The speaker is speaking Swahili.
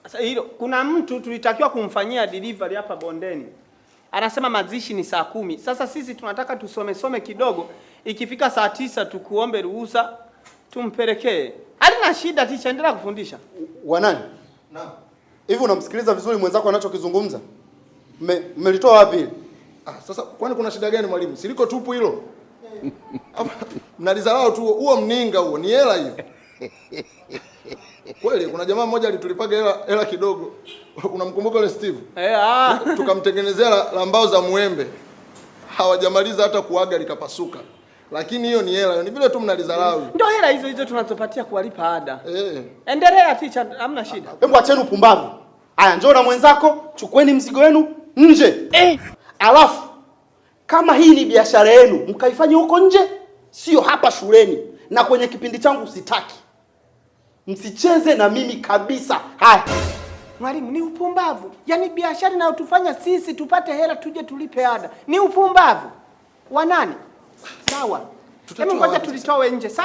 Sasa hilo kuna mtu tulitakiwa kumfanyia delivery hapa bondeni. Anasema mazishi ni saa 10. Sasa sisi tunataka tusome some kidogo, ikifika saa 9 tukuombe ruhusa tumpelekee. Halina shida ticha, endelea kufundisha. Wanani? Naam. Hivi unamsikiliza vizuri mwenzako anachokizungumza? Mmelitoa wapi hili? Ah, sasa kwani kuna shida gani mwalimu? Siliko tupu hilo. Hapa, mnalizarau tu huo mninga huo, ni hela hiyo. Kweli kuna jamaa mmoja alitulipaga hela hela kidogo. Unamkumbuka yule Steve? Eh, ah. Tukamtengenezea la mbao za muembe. Hawajamaliza hata kuaga likapasuka. Lakini hiyo ni hela, ni vile tu mnalizarau. Ndio hela hizo hizo tunazopatia kuwalipa ada. Eh. Endelea ticha, hamna shida. Hebu acheni upumbavu. Aya, njoo na mwenzako, chukueni mzigo wenu nje. Eh. Alafu kama hii ni biashara yenu, mkaifanye huko nje, sio hapa shuleni. Na kwenye kipindi changu sitaki. Msicheze na mimi kabisa. Haya. Mwalimu, ni upumbavu. Yaani biashara inayotufanya sisi tupate hela tuje tulipe ada. Ni upumbavu. Wa nani? Sawa. Tutatoa Hebu ngoja wapi? tulitoe nje. Sawa.